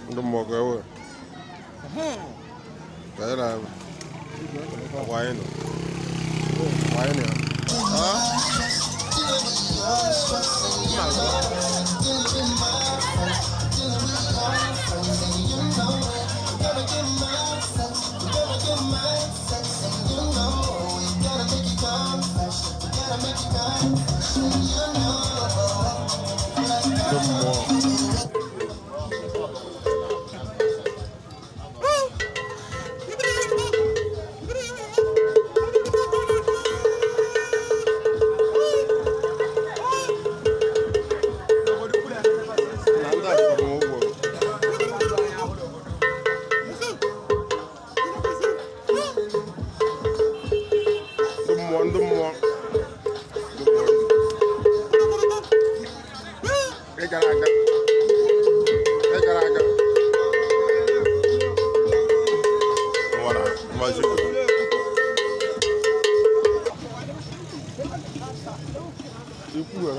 Ndị mmụọ ka ewe ka anyị na agwa anyị nọ agwa anyị nọ ya. Ah? Ndị mmụọ. Na ndị a kwụrụ m ụgwọ. Ndị mmụọ, ndị mmụọ, ndị mmụọ. Ị gara aga, ị gara aga. Nwara, mmazi. Ikwu ya.